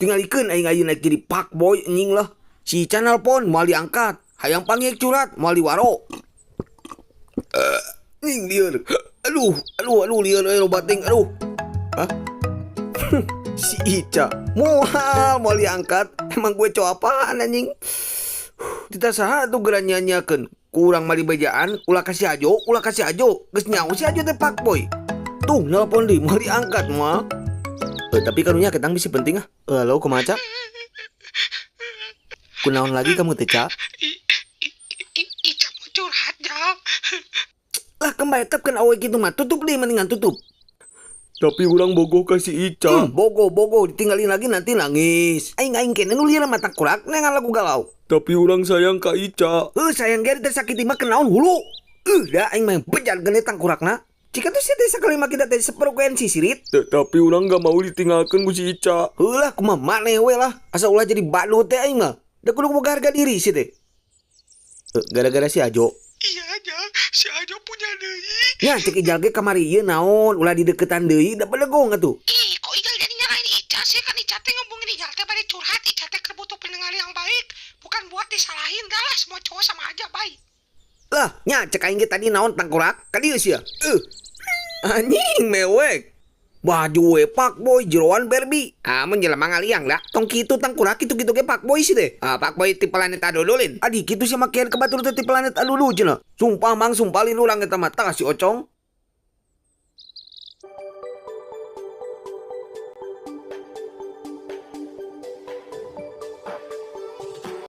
Tingalikeun aing ayeuna jadi fuckboy anjing lah. Si Ica nelpon moal diangkat. Hayang panggil curhat moal diwaro. Anjing lieur. Aduh, aduh, aduh, lieur euy, loba teuing, aduh. Hah? Si Ica moal moal diangkat. Emang gue cowok apaan, anjing? Kita saha tuh geura nyanyiakeun. Kurang mali bejaan, ulah kasih ajo, ulah kasih ajo. Geus nyaho si Ajo teh fuckboy. Tuh nelpon deui moal diangkat moal. Eh, tapi karunya ketang bisi penting ah. Eh, halo, kumaha, Ca? Kunaon lagi kamu teh, Ca? Ica mau curhat, Jal. Lah, kembali tetep kan awe gitu mah. Tutup deh, mendingan tutup. Tapi urang bogoh ka si Ica. Bogoh, bogoh, ditinggalin lagi nanti nangis. Aing aing kene nu lieur mata kurak nengan lagu galau. Tapi urang sayang ka Ica. Eh, sayang ge tersakiti mah kenaon hulu. Eh, dah aing mah bejat gede tangkurakna. Jika tuh sih teh sakali mah kita teh sefrekuensi sirit. Tapi urang gak mau ditinggalkan ku si Ica. Heulah, kumaha maneh we lah. Asa ulah jadi badut teh aing mah. Da kudu boga harga diri sih teh. Eh, gara-gara si Ajo. Iya, Jal, si Ajo punya deui. Nya cek Ijal ge kamari ieu naon ulah dideketan deui, da belegong atuh. Ih, kok Ijal jadi nyalahin Ica sih? Kan Ica teh ngomongin Ijal teh pada curhat. Ica teh keur butuh pendengar yang baik, bukan buat disalahin. Dah lah, semua cowok sama aja, bye. Lah, nya cek aing ge tadi naon tangkurak? Ka dieu sia. Eh. Anjing mewek. Baju we fuckboy, jeroan Barbie. Ah, mun jelema ngaliang lah. Tong kitu tangkurak, kitu-kitu ge fuckboy sih teh. Ah, fuckboy ti planet Adululin. Adi kitu sia makean ka batur teh ti planet Adulu cenah. Sumpah, Mang, sumpah lin urang eta mah tah si Ocong.